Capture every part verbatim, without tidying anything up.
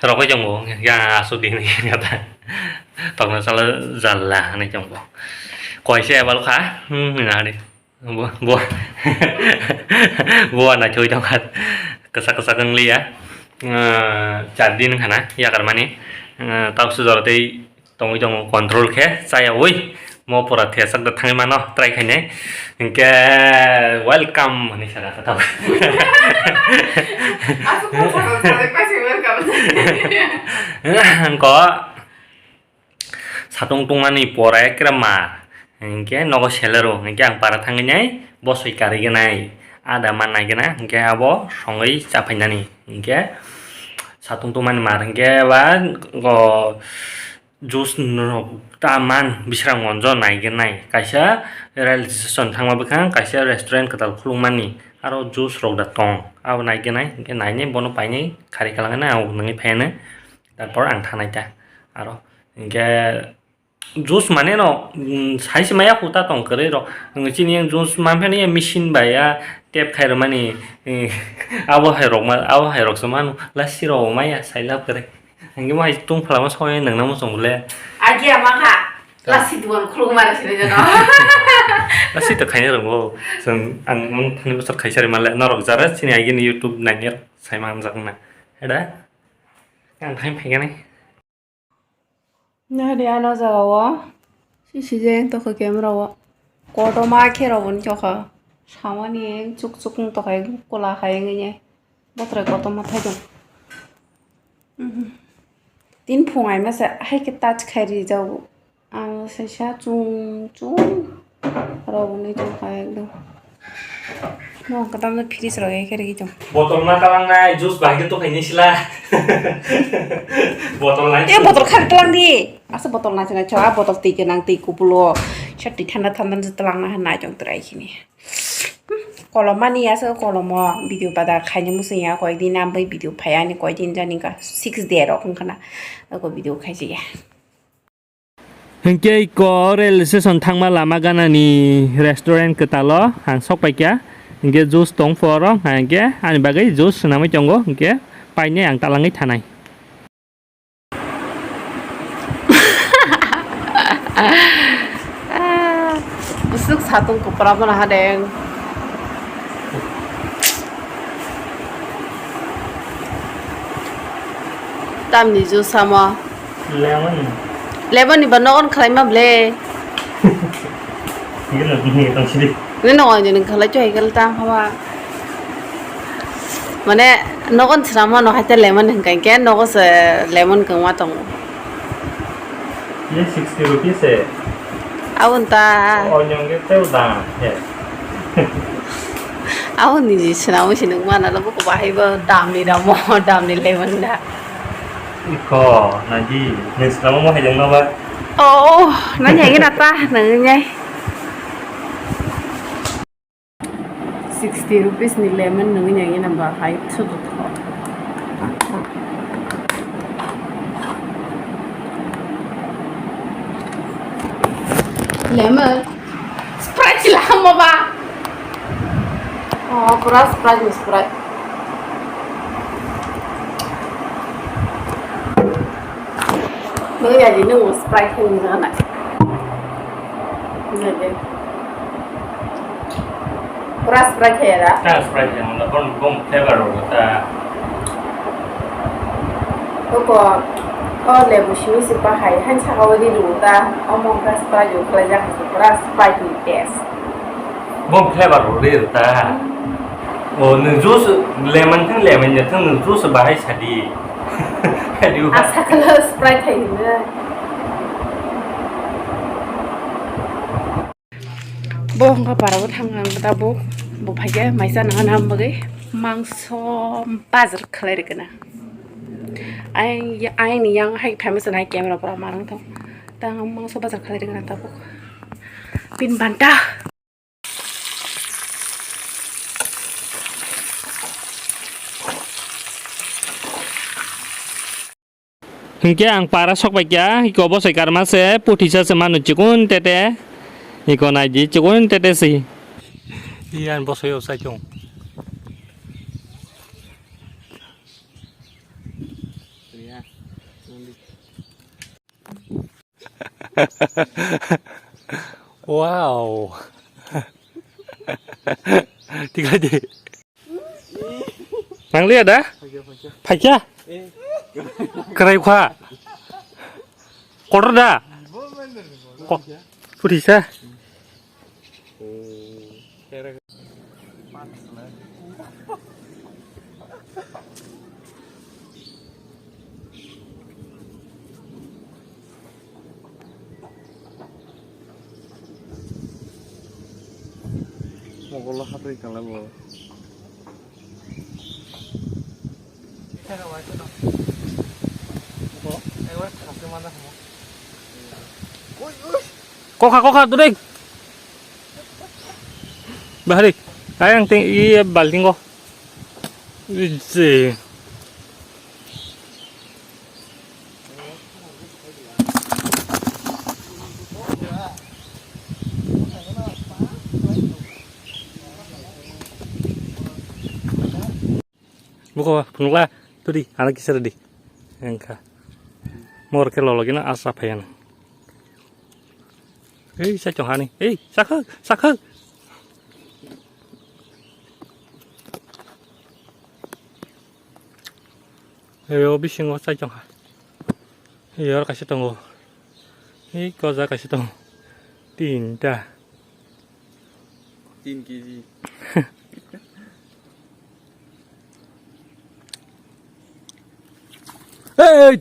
Rokoi tongo, ya asuk di hinwi kata. Tokna sala jalla hinwi tongo. Koise abal kha, hmm, hinwi hari. Bo, bo, bo na choi tong kha. Kasa kasa kang liya. Char din khana, yakar mani. Tau sujor tei tongwi tongo control khe chayawi mo pura thesakda thangwi mano try khainai hinkhe welcome hinwi sana kha tamo. Aswk kok sakal sajak pai se welcome. Hwnkhe satung tungmani pore ekre mar hinkhe nogo selero hinkhe ang para thangwi nai bosoi karigwnai ada mannai gana hinkhe abo songwi chaphainani hinkhe satung tungmani mar hinkhe ba o Juice rok ta man Bisramganj o naigenai kaisa rail station thangma bwkhang kaisa restaurant kwtal khulukmani aro juice rok da tong abo naigenai hinkhe nainai bono painai khari kwlangkhe ang nangwi phaiyanw tarpor ang thanai ta aro hinkhe juice mane no sai se maya khuta tong kwrwi rok chini yang juice manphani machine bai ya tap khairokmani abo hai rok abo hai rok se manu lassi rok maya sai lab kwrwi. Hingke mo hai tungphla ma soi nang nang muchung le. Agi ama kha. Lasi duan khuluk mara sini jeno. Lasi to khaina rwngo. Chwng ang mang thani bwswk khaisa rwma le norok jara chini agi ni YouTube nainai sai ma hamjak wngna. Heda. Ang thani phaikani. Nari ano jaga o. Sisi je tokha camera o. Kotorma khe rw bo wngkha. Samani chuk chuk wng tokha kola hai wngya. Bothrai kotorma thai tong. Tin phung ai masa hai khe touch khai ri jago. Ang saisa chung chung rw bo wngwi tong kha ekdom. No kwtal no fridge rw khe ri tong. Botol ma talang nai juice bahai khe to khai ni sila. Botol nai. E botol khak talang di. Asa botol nai chana chwa botol twi gwnang twi kupulo. Sha twi thanda thanda talang na nai tong trai khini. Kolom mani ya se kolomo video pada khaini muchung ya koyekdin ambai video phai ani koyekdin jani ka six day rok wngkha na ako video khaijak ya. Hinkhe iko rail station thangma lama ganani restaurant kwtalo ang sok paikha hinkhe juice tong phoro hinkhe ani bagwi juice swnamwi tongo hinkhe painai ang talangwi thanai. Bwswk satung kwpra bono hadeng. Tamni juice samo. Lemon. Lemon ni ba nogon khlaima ble. Nini no nini khalai choi kal ta hawa. Mane nogon sramo no haite lemon hingkai ke nogo se lemon kwngma tongo. Ye sixty rupees e. Abon ta. Onion ge teu dam. Yes. Abon ni sramo sinung mana lo buko bahai bo dam ni damo dam ni lemon da. Iko naji ni sramo mo hejeng no ba. Oh, nanya gina ta nanya. Sixty rupees ni lemon nungwi nangya nang ba hai sudu. Lemon. Sprite sila hamo ba. Oh, pura Sprite ni Sprite. Nung ya di nung Sprite hing na na. Nung ya di. Pura Sprite ya da? Ta Sprite ya, mula kon bom flavor ro ta. Koko, o lebu simi si bahai, han saka wadi ru ta, o mongka Sprite yu kala jak si pura Sprite ni taste. Bom flavor ro ri ta. O nung juice lemon thang lemon ya thang nung juice bahai sadi. Asa kala Sprite hai ni. Bo hwnka para bo thang ang tabuk bo phaikhe mai chana hwnna bagwi mangso bazar khlai rwkhe na. Ai, aini yang hai phaima chwng hai camera pura manang thang. Tang mangso bazar khlai rwkhe na tabuk. Pin banta. Hinkhe ang para sok bai kha, iko bosoi karma se, puthisa se manu chikon tete, iko naidi chikon tete se. Iyan bosoi o sai chong. Wow. Tiga di. Nang lihat dah? Paikya? Kerai kha. Kotor da? Ko-, putih sa? Mogol hatri kala bo. Kokha, kokha, duduk. Bahari, ayang ting, iya, balting ko. Ije. Buko phunukla tudi, ano kisa redi. Engkha. Mor khe lologino asa phayana. Ei, sa chong hani. Ei, sakha, sakha. Ei, o bisingo sa chong ha. Ei, oro kaisa tongo. Ei, koja kaisa tongo. Tinta. Tin kg. Hey!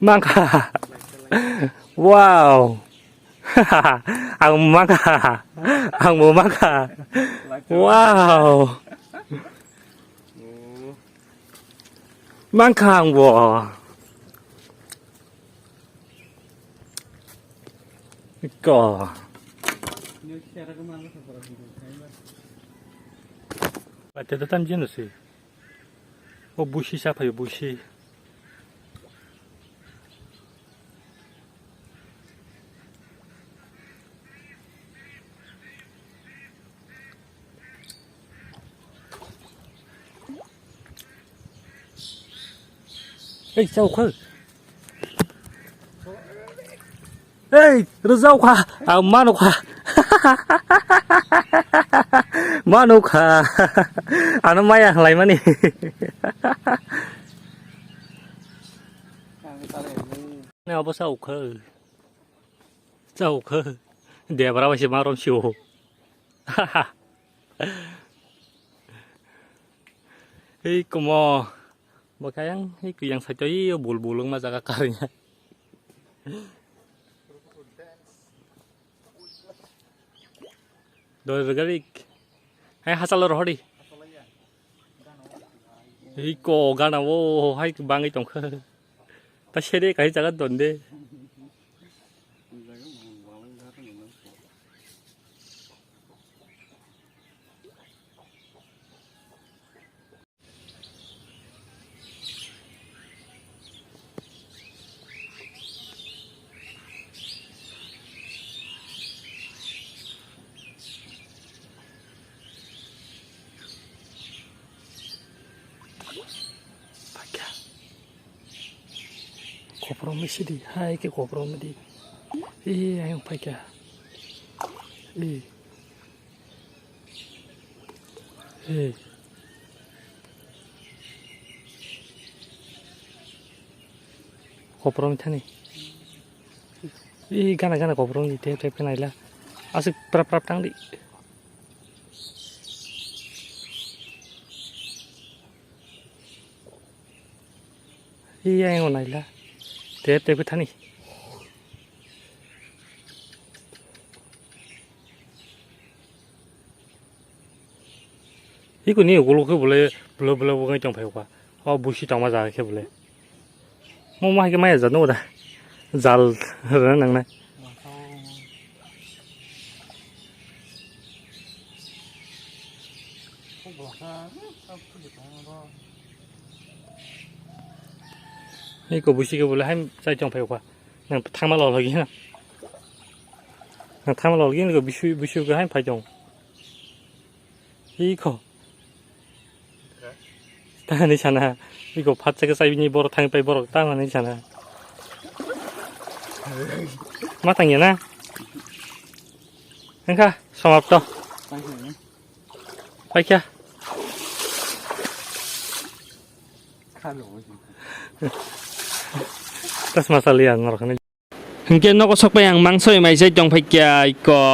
Mangkha. Wow. Ang mangkha. Ang bo mangkha. Wow. Mangkha ang bo. Ko. Ate da tam jeno se. O busi sa phayo busi. Ei, chao kha. Ei, rwjao kha. Ang mano kha. Mano kha. Ano maya halai mani. Ne obo chao kha. Chao kha. Debra bai se marom sio. Ei komo. Bo kayang, ei kuyang saichoi, o bul bul wngma jaga karya. Doi rwgari. Hai hachalo rohori. Ei ko gana o hai bangwi tongkha. Ta sere kai jaga donde. Paikha. Koprong misi di, hai ke koprong di. Ee, ayang paikha. Ee. Ee. Koprong thani. Ee, gana gana koprong di, tep tep khe naila. Aswk prap prap tang di. Iya yang naila. Tep tep thani. Iko ni ulo khe bole bole bole bo ngai tong phai kha. O busi tongma jaga khe bole. Mo ma khe maya jat no da. Jal rwna nangnai. Iko busi ke bole hai chai tong phai kha. Nang thangma lol lagi na. Nang thangma lol lagi ni ko bisu bisu ke hai phai tong. Iko. Tani sana. Iko phat chaka chai bini borok thang pai borok ta mani sana. Ma tangya na? Wngkha, samapto. Paikha. Tas masali ang ngorokani. Hingke nogo sokpai ang mangsoi maisai tongphaikya iko.